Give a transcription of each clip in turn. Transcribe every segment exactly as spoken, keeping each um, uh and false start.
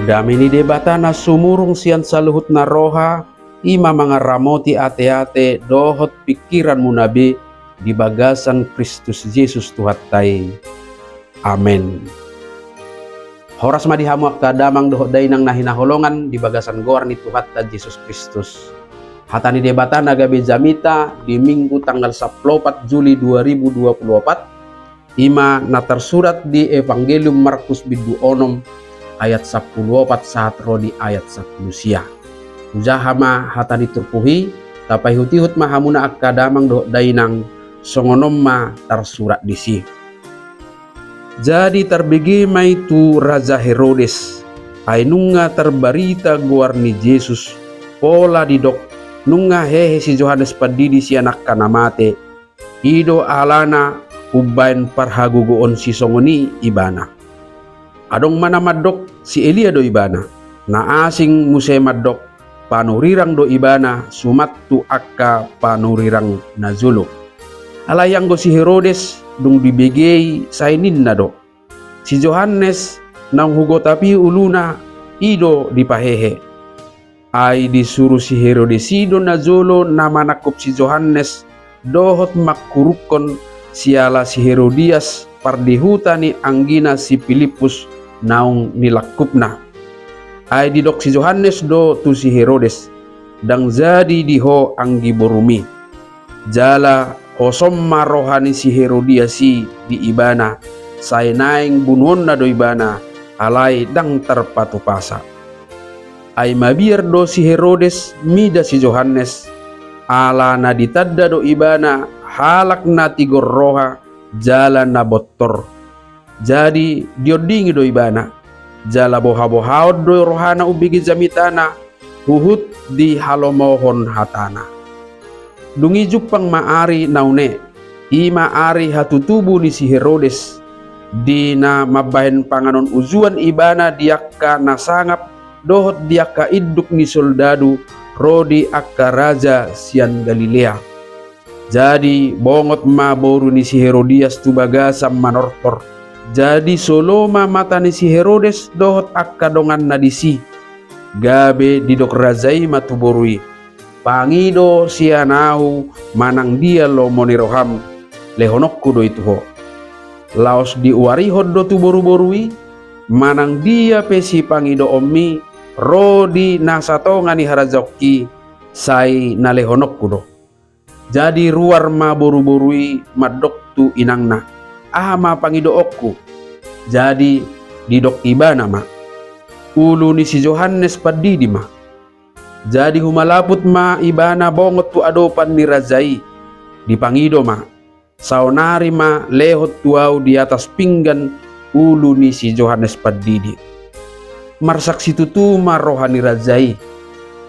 Dame ni Debata na sumurung sian saluhutna roha, i ma mangaramoti ateate dohot pingkiranmuna be di bagasan Kristus Jesus Tuhanta i. Amen. Horas ma di hamu angka damang dohot dainang na hinaholongan di bagasan goar ni Tuhanta Jesus Kristus. Hata ni Debata na gabe jamita di Minggu tanggal sampulu opat Juli dua ribu dua puluh opat, i ma na tarsurat di Evangelium Markus bindu onom ayat sampulu opat sahat ro di ayat sampulu sia. Hujaha ma hata ni turpuk i, tapaihutihut ma hamuna angka damang dohot dainang, songon on ma tarsurat disi. Jadi tarbege ma i tu Raja Herodes, ai nunga tarbarita goar ni Jesus, pola didok, nunga hehe si Johannes Pandidi sian angka na mate, i do alana umbaen parhagogoon sisongon i ibana. Adong ma na mandok si Elia do ibana, na asing muse mandok panurirang do ibana suman tu angka panurirang na jolo. Alai anggo si Herodes dung dibege i sai ninna do, si Johannes naung hugotap i uluna, i do dipahehe. Ai disuru si Herodes i do najolo na manangkup si Johannes dohot mangkurukkon siala si Herodias pardihuta ni anggina si Pilippus naung nilangkupna. Ai didok si Johannes do tu si Herodes, ndang jadi di ho anggi borumi. Jala hosom ma roha ni si Herodias i di ibana, sai naeng bunuonna do ibana, alai ndang tarpatupasa. Ai mabiar do si Herodes mida si Johannes, ala na ditanda do ibana halak na tigor roha jala na bontor. Jadi diondingi do ibana, jala bohabohaon do rohana umbege jamitana, huhut dihalomohon hatana. Dung i jumpang ma ari na une, i ma ari hatutubu ni si Herodes, di na mambahen panganon ujuan ibana di angka na sangap dohot di angka induk ni soldadu ro di angka raja sian Galilea. Jadi bongot ma boru ni si Herodias tu bagasan manortor. Jadi solo ma mata ni si Herodes dohot angka donganna disi. Gabe didok raja i ma tu boru i, pangido sian ahu manang dia lomo ni roham, lehononku do i tu ho. Laos diuarihon do tu boruboru i, manang dia pe sipangidoonmi ro di na satonga ni harajaonki, sai na lehononku do. Jadi ruar ma boruboru i mandok tu inangna, aha ma pangidoonku? Jadi didok ibana ma, ulu ni si Johannes Pandidi ma. Jadi humalaput ma ibana bongot tu adopan ni raja i, dipangido ma, saonari ma lehon tu ahu di atas pinggan ulu ni si Johannes Pandidi. Marsak situtu ma roha ni raja i.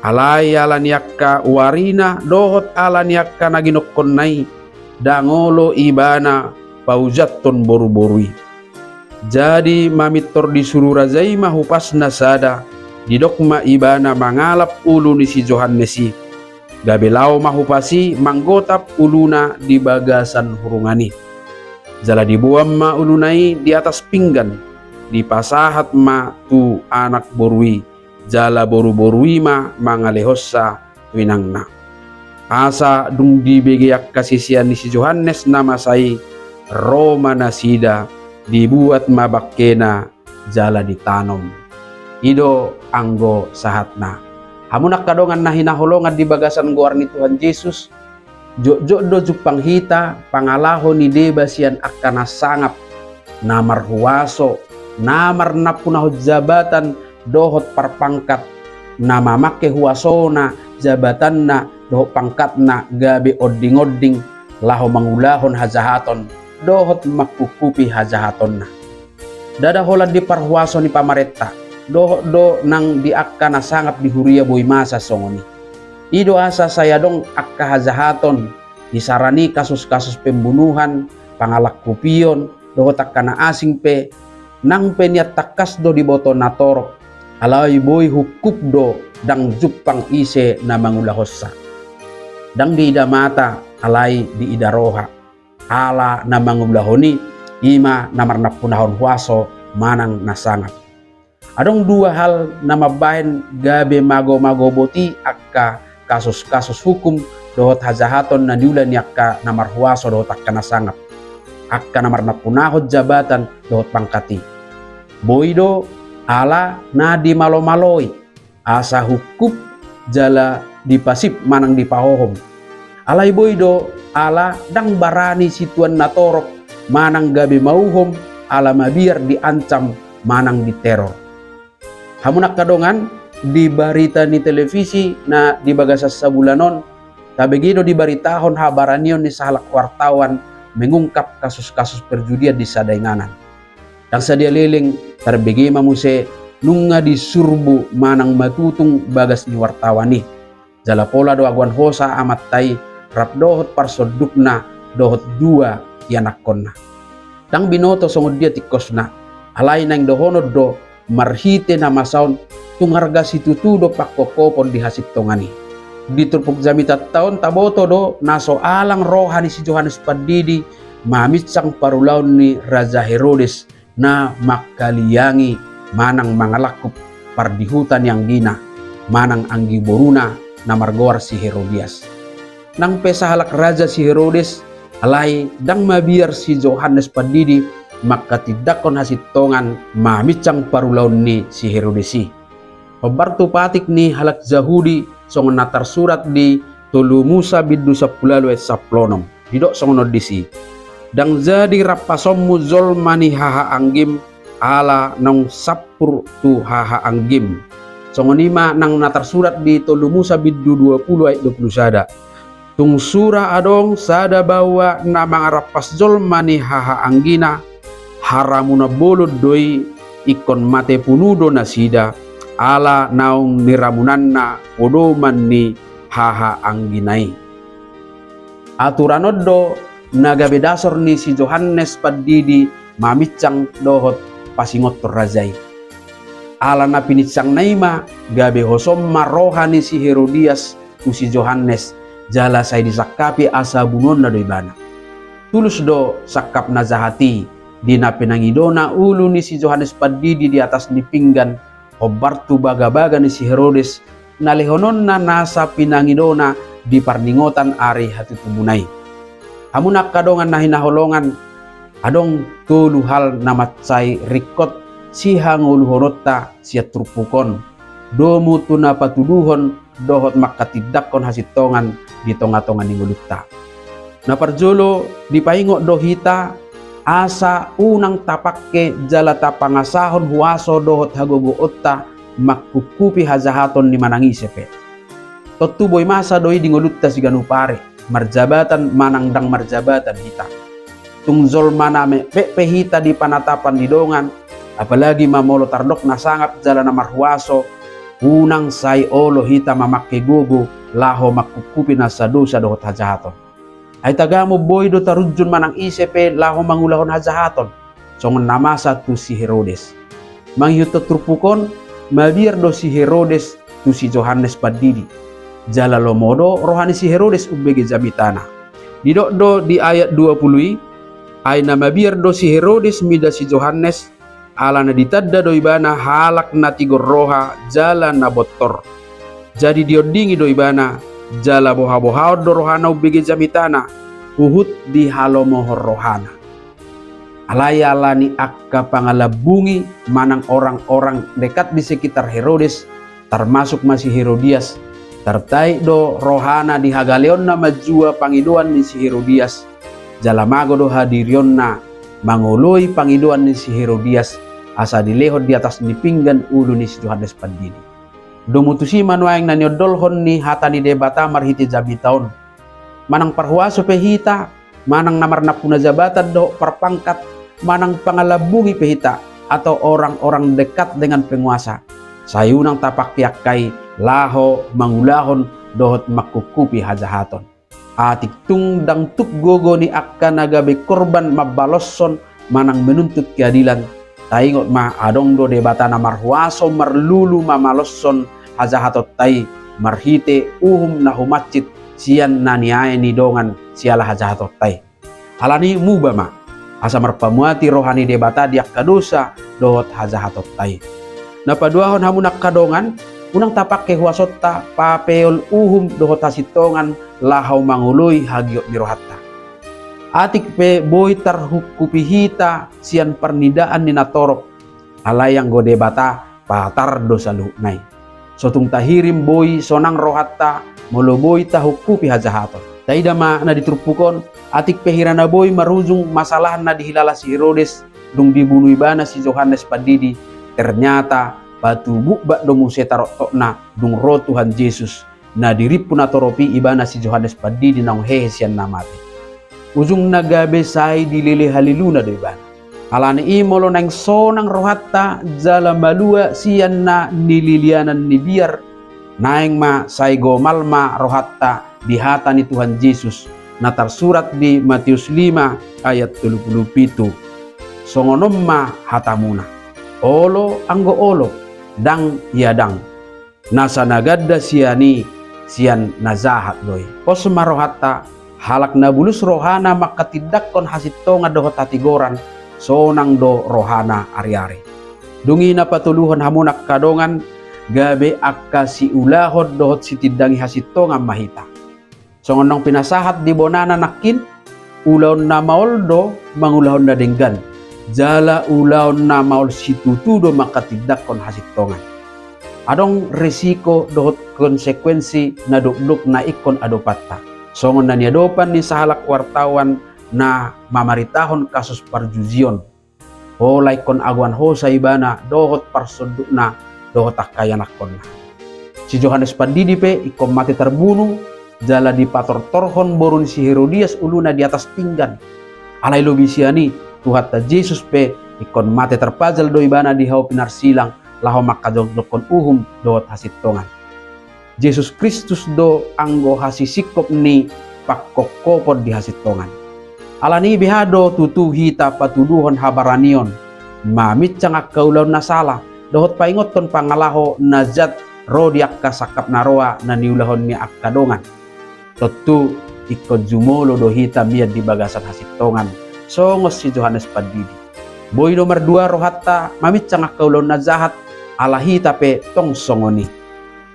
Alai ala ni angka uarina dohot ala ni angka na ginokkonna i, ndang olo ibana paujathon boruboru i. Jadi mamintor disuru raja i ma hupasna sada, didok ma ibana mangalap ulu ni si Johannes i. Gabe laho ma hupas i manggotap uluna di bagasan hurungan i. Jala diboan ma uluna i di atas pinggan, dipasahat ma tu anak boru i, jala boruboru i ma mangalehonsa tu inangna. Asa dung dibege angka sisean ni si Johannes na masa i, ro ma nasida, dibuat ma bangkena jala ditanom. I do anggo sahatna. Hamu angka dongan na hinaholongan di bagasan goar ni Tuhan Jesus, jotjot do jumpang hita pangalaho ni deba sian angka na sangap, na marhuaso, na marnampunahon jabatan dohot parpangkat, na mamangke huasona, jabatanna dohot pangkatna gabe ondingonding laho mangulahon hajahaton dohot mangkuphupi hajahatonna. Ndada holan di parhuaso ni pamarenta, dohot do nang di angka na sangap di huria boi masa songon i. I do asa sai adong angka hajahaton, isarana i kasuskasus pembunuhan, pangalangkupion, dohot angka na asing pe, nang pe nian tangkas do diboto na torop, alai boi hungkup do ndang jumpang ise na mangulahonsa. Ndang diida mata, alai diida roha. Ala na mangulahon i, i ma na marnampunahon huaso manang na sangap. Adong dua hal na mambahen gabe mago-mago boti angka kasus-kasus hukum dohot hajahaton na niula ni angka na marhuaso dohot angka na sangap, angka na marnampunahon jabatan dohot pangkat i. Boi do ala na dimalo-maloi asa hungkup jala dipasip manang dipahohom. Alai boi do ala ndang barani situan na torop manang gabe mauhom ala mabiar diancam manang diteror. Hamu angka dongan, di barita ni televisi na di bagasan sabulan on, tabege do dibaritahon habaranion ni sahalak wartawan mengungkap kasus-kasus perjudian di sada inganan. Ndang sadia leleng, tarbege ma muse nunga disurbu manang matutung bagas ni wartawan i. Jala pola do agoan hosa amanta i rap dohot parsondukna dohot dua ianakkonna. Ndang binoto songon dia tingkosna, alai naeng dohonon do marhite na masa on tung arga situtu do pangkophopon di hasintongan i. Di turpuk jamitanta on taboto do na so alang roha ni si Johannes Pandidi maminsang parulaon ni Raja Herodes na mangkaliangi manang mangalangkup pardihuta ni anggina manang anggi boruna na margoar si Herodias. Nang pe sahalak raja si Herodes, alai ndang mabiar si Johannes Pandidi manghatindanghon hasintongan maminsang parulaon ni si Herodes i. Hombar tu patik ni halak Jahudi songon na tarsurat di Tolu Musa bindu sampulu ualu ayat sampulu onom. Didok songon on disi: Ndang jadi rampasonmu jolma ni hahaanggim ala naung sampur tu hahaanggim. Songon i ma nang na tarsurat di Tolu Musa bindu dua pulu ayat dua pulu sada. Tung sura adong sada baoa na mangarampas jolma ni hahaanggina, haramunan bolon do i, ingkon mate punu do nasida, ala naung niramunanna podoman ni hahaanggina i. Aturan on do na gabe dasor ni si Johannes Pandidi maminsang dohot pasingothon raja i. Ala na pininsangna i ma gabe hosom ma roha ni si Herodias tu si Johannes, jala sai disangkapi asa bunuonna do ibana. Tulus do sangkap na jahat i di na pinangidona ulu ni si Johannes Pandidi di atas ni pinggan, hombar tu bagabaga ni si Herodes, na lehononna nasa pinangidona di parningotan ari hatutubuna i. Hamu angka dongan na hinaholongan, adong tolu hal na mansai ringkot sihangoluhononta sian turpuk on, domu tu na patuduhon dohot manghatindanghon hasintongan di tonga-tonga ni ngolunta. Na parjolo, dipaingot do hita asa unang tapangke jala tapangasahon huaso dohot hagogoonta mangkungkupi hajahaton ni manang ise pe. Tontu boi masa do i di ngolunta siganup ari, marjabatan manang ndang marjabatan hita. Tung jolma na mekpek pe hita di panatapan ni dongan, apalagi ma molo tardok na sangap jala na marhuaso, unang sai olo hita mamangke gogo laho mangkungkupi nasa dosa dohot hajahaton. Ai tagamon boi do tarunjun manang ise pe laho mangulahon hajahaton, songon na masa tu si Herodes. Mangihuthon turpuk on, mabiar do si Herodes tu si Johannes Pandidi. Jala lomo do roha ni si Herodes umbege jamitana. Didok do di ayat dua pulu i: Ai na mabiar do si Herodes mida si Johannes, ala na ditanda do ibana halak na tigor roha jala na bontor. Jadi diondingi do ibana, jala boha-bohaon do rohana umbege jamitana, huhut dihalomohon rohana. Alai ala ni angka pangalambungi manang orang-orang dekat di sekitar Herodes, tarmasuk ma si Herodias, tartait do rohana di hagaleonna manjua pangidoan ni si Herodias, jala mago do hadirionna mangoloi pangidoan ni si Herodias, asa dilehon di atas ni pinggan ulu ni si Johannes Pandidi. Domu tusi ma nuaeng na niondolhon ni hata ni Debata marhite jamita on. Manang parhuaso pe hita, manang na marnampuna jabatan dohot parpangkat, manang pangalambungi pe hita, atau orang-orang dekat dengan penguasa, sai unang tapangke angka i laho mangulahon dohot mangkungkupi hajahaton. Atik tung ndang tuk gogo ni angka na gabe korban mambaloshon manang menuntut keadilan, taingot ma adong do Debata na marhuaso marlulu mamaloshon hajahatonta i marhite uhum na humansit sian na niae ni dongan siala hajahatonta i. Alani i muba ma, asa marpamuati roha ni Debata di angka dosa dohot hajahatonta i. Na paduahon hamu na angka dongan, unang tapangke huasonta papeol uhum dohot hasintongan laho mangoloi hagiot ni rohanta. Atik pe boi tarhungkupi hita sian parnidaan ni natorop, alai anggo Debata patar do saluhutna i. So tung tahirim boi sonang rohanta molo boi tahungkupi hajahaton. Taida ma na di turpuk on, atik pe hira na boi marujung masalah na dihilala si Herodes, dung dibunu ibana si Johannes Pandidi, ternyata patubuk bak do muse taroktokna dung ro Tuhan Jesus, na dirimpu natorop i ibana si Johannes Pandidi naung hehe sian na mate. Ujungna gabe sai dilele haliluna do ibana. Alani i molo naeng sonang rohanta jala malua sian na nililianan ni biar, naeng ma sai gomal ma rohanta di hata ni Tuhan Jesus, na tarsurat di Matius lima ayat tolu pulu pitu. Songon on ma hatamuna: Olo anggo olo, ndang ia ndang. Nasa na ganda sian i, sian na jahat do i. Pos ma rohanta, halak na bulus rohana mangkatindangkon hasintongan dohot hatigoran, sonang do rohana ariari. Dung i na patoluhon hamu na angka dongan, gabe angka siulahon dohot sitindangi hasintongan ma hita. Songon naung pinasahat di bonana nangkin, ulaon na maol do mangulahon na denggan, jala ulaon na maol situtu do mangkatindangkon hasintongan. Adong resiko dohot konsekuensi na dokdok na ingkon adopanta. Songon na niadopan ni sahalak wartawan na mamaritahon kasus parjujion. Pola ingkon agoan hosa ibana dohot parsondukna dohot angka ianakkonna. Si Johannes Pandidi pe ingkon mate tarbunu, jala dipatortorhon boru ni si Herodias uluna di atas pinggan. Alai lobi sian i, Tuhanta Jesus pe ingkon mate tarpajal do ibana di hau pinarsilang, laho mangkajongjonghon uhum dohot hasintongan. Jesus Kristus do anggo hasisingkop ni pangkophopon di hasintongan. Alani i beha do tutu hita patuduhon habaranion, maminsang angka ulaon na sala, dohot paingothon pangalaho na jat ro di angka sangkap na roa na niulahon ni angka dongan. Tontu ingkon jumolo do hita mian di bagasan hasintongan, songon si Johannes Pandidi. Boi do mardua rohanta maminsang angka ulaon na jahat, ala hita pe tong songon i.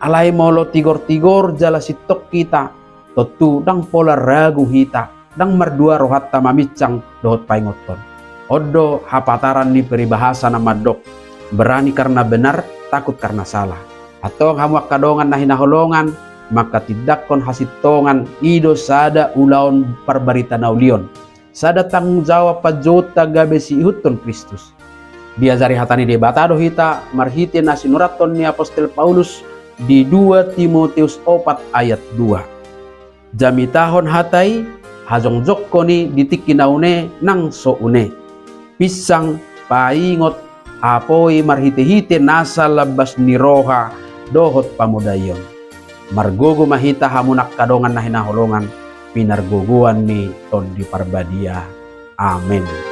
Alai molo tigortigor jala sintong hita, tontu ndang pola ragu hita, ndang mardua rohanta maminsang dohot paingothon. On do hapataran ni peribahasa na mandok: Berani karena benar, takut karena salah. Antong hamu angka dongan na hinaholongan, mangkatindangkon hasintongan i do sada ulaon parbarita na ulion. Sada tanggung jawab panjouonta gabe siihuthon Kristus. Diajari hata ni Debata do hita marhite na sinurathon ni apostel Paulus di dua Timoteus opat ayat dua: Jamitahon hata i, hajongjongkon i di tingki na une nang so une. Pinsang, paingot, apoi marhitehite nasa lambas ni roha dohot pamodaion. Margogo ma hita hamu na angka dongan na hinaholongan, pinargogoan ni Tondi Parbadia. Amen.